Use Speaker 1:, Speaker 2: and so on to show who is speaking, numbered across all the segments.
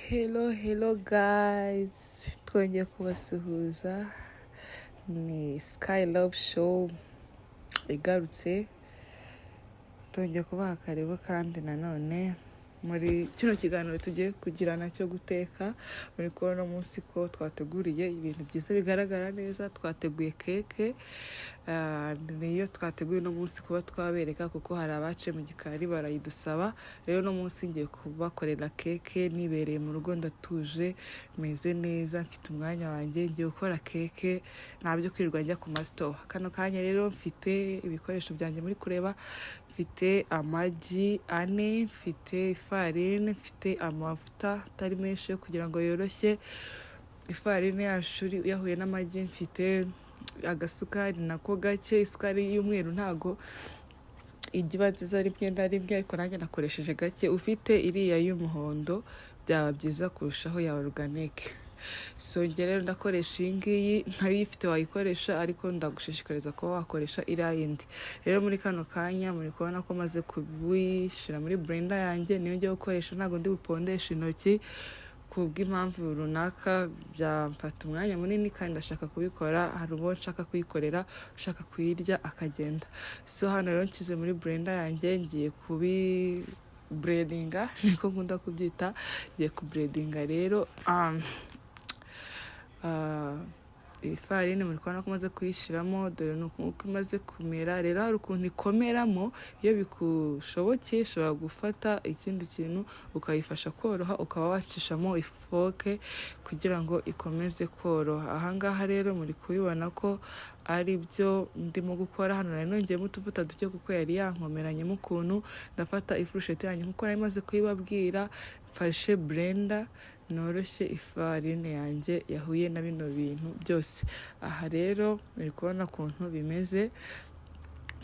Speaker 1: Hello, hello guys, twongeye kubasuhuza. Ni Sky Love Show igarutse. Twongeye kubaha karibu kandi nanone muri kino kiganiro tugiye kugirana cyo guteka. Muri kubona uno munsi ko twateguriye ibintu byiza bigaragara neza. Twateguye keke. Niyo twateguye uno munsi kuba twabereka, kuko hari abaciye mu gikari barayidusaba. Rero uno munsi ngiye kubakorera keke nibereye mu rugo, ndatuje, meze neza, mfite umwanya wanjye, ngiye gukora keke, nta byo kwirirwa njya ku masitowa. Kano kanya rero mfite ibikoresho byanjye muri kureba: mfite amagi 4, mfite ifarine, mfite amavuta atari menshi yo kugira ngo yoroshye ifarine yacu yahuye n'amagi, mfite agasukari nako gake. Isukari y'umweru ntago ijya iba nziza rimwe na rimwe, ariko nanjye nakoresheje gake. Ufite iriya y'umuhondo byaba byiza kurushaho, ya organic. So njye rero ndakoresha iyi ngiyi. Ntayo uyifite wayikoresha, ariko ndagushishikariza kuba wakoresha iriya yindi. Rero muri kano kanya muri kubona ko maze kubishyira muri blender yanjye, niyo ngiye gukoresha. Ntabwo ndi bupondeshe intoki kubw'impamvu runaka, byamfata umwanya munini kandi ndashaka kubikora, hari uwo nshaka kuyikorera ushaka kuyirya akagenda. So hano rero nshyize muri blender yanjye, ngiye kubi blendinga, niko nkunda kubyita, ngiye kublendinga. Rero ifarini muri kubona ko umaze kuyishyiramo, dore ni uko imaze kumera. Rero hari ukuntu ikomeramo, iyo bikushobokeye ushobora gufata ikindi kintu ukayifasha koroha, ukaba wacishamo ifoke kugira ngo ikomeze koroha. Ahangaha rero muri kubibona ko ari byo ndimo gukora. Hano nari nongeyemo utuvuta duke kuko yari yankomeranyemo ukuntu. Ndafata ifurusheti yanjye nkuko nari maze kuyibabwira, mfashe blender, noroshye ifarine yanjye yahuye na bino bintu byose. Aha rero uri kubona ukuntu bimeze,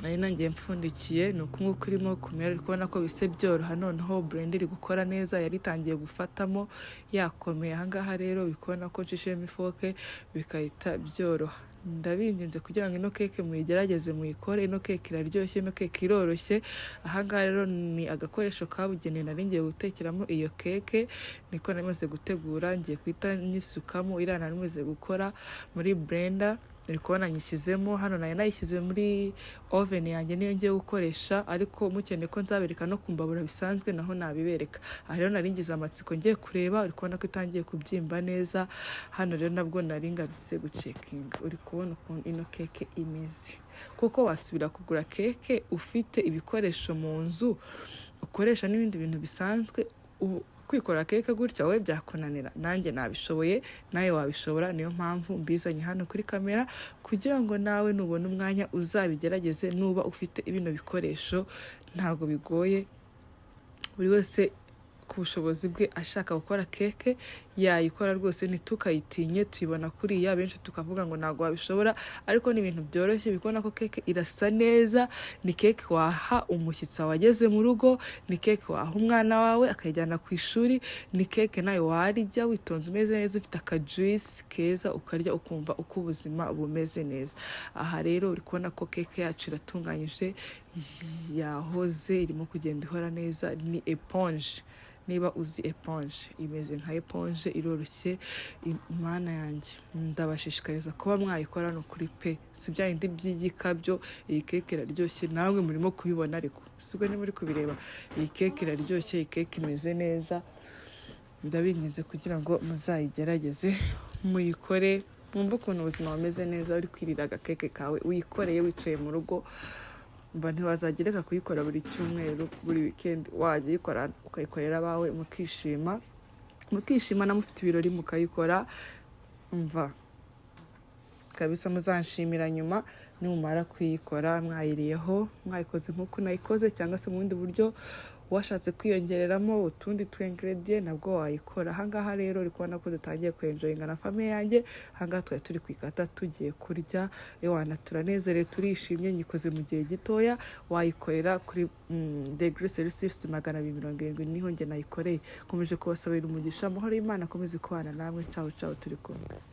Speaker 1: nari nongeye mpfundikiye, ni uku nguku irimo kumera. Uri kubona ko bise byoroha, noneho blender iri gukora neza, yari itangiye gufatamo yakomeye. Ahangaha rero uri kubona ko nshishemo ifoke bigahita byoroha. Ndabinginze kugira ngo ino keke muyigerageze, muyikore. Ino keke iraryoshye, ino keke iroroshye. Ahangaha rero ni agakoresho kabugenewe nari ngiye gutekeramo iyo keke, niko nari maze gutegura, ngiye guhita nyisukamo iriya nari maze gukora muri blender. Uri kubona nyishyizemo hano, nari nayishyize muri oven yanjye, niyo ngiye gukoresha, ariko mukeneye ko nzabereka no kumbabura bisanzwe naho nabibereka. Aha rero nari ngize amatsiko ngiye kureba, uri kubona ko itangiye kubyimba neza. Hano rero nabwo nari ngarutse gucheckinga. Uri kubona ukuntu ino keke imeze, kuko wasubira kugura keke ufite ibikoresho mu nzu ukoresha n'ibindi bintu bisanzwe? Kwikora keke gutya wowe byakunanira? Nanjye nabishoboye, nawe wabishobora. Niyo mpamvu mbizanye hano kuri kamera kugira ngo nawe nubona umwanya uzabigerageze. Nuba ufite bino bikoresho ntabwo bigoye. Buri wese ku bushobozi bwe ashaka gukora keke yayikora rwose, ntitukayitinye. Tuyibona kuriya benshi tukavuga ngo ntabwo wabishobora, ariko ni ibintu byoroshye. Bikubona ko keke irasa neza. Ni keke waha umushyitsi wawe wageze mu rugo, ni keke waha umwana wawe akayijyana ku ishuri, ni keke nawe warya witonze, umeze neza, ufite akajuice keza, ukarya ukumva uko ubuzima bumeze neza. Aha rero uri kubona ko keke yacu iratunganyije, yahoze, irimo kugenda ihora neza. Ni éponge, niba uzi éponge, imeze nka éponge, iroroshye. Imana yanjye, ndabashishikariza kuba mwayikora, ni ukuri pe, si bya bindi by'igikabyo. Iyi keke iraryoshye, namwe murimo kubibona, ariko si ubwo muri kubireba. Iyi keke iraryoshye, iyi keke imeze neza. Ndabinginze kugira ngo muzayigerageze, muyikore, mwumve ukuntu ubuzima bumeze neza uri kwirira agakeke kawe wikoreye wicaye mu rugo. Mba ntiwazajya ureka kuyikora buri cyumweru, buri weekend wajya uyikora, ukayikorera abawe mukishima, mukishima na mufite ibirori mukayikora. Mva kabisa, muzanshimira nyuma nimumara kuyikora, mwayiriyeho, mwayikoze nk'uko nayikoze cyangwa se mu bundi buryo washatse kwiyongereramo utundi tu ingredient nabwo wayikora. Ahangaha rero uri kubona ko dutangiye kwenjoyinga na famille yanjye. Ahangaha twari turi kwikata tugiye kurya, ewana turanezerewe, turishimye. Nyikoze mu gihe gitoya. Wayikorera kuri degree Celsius 270, niho njye nayikoreye. Nkomeje kubasabira umugisha, amahoro y'Imana akomeze kubana namwe. Ciao ciao, turi kumwe.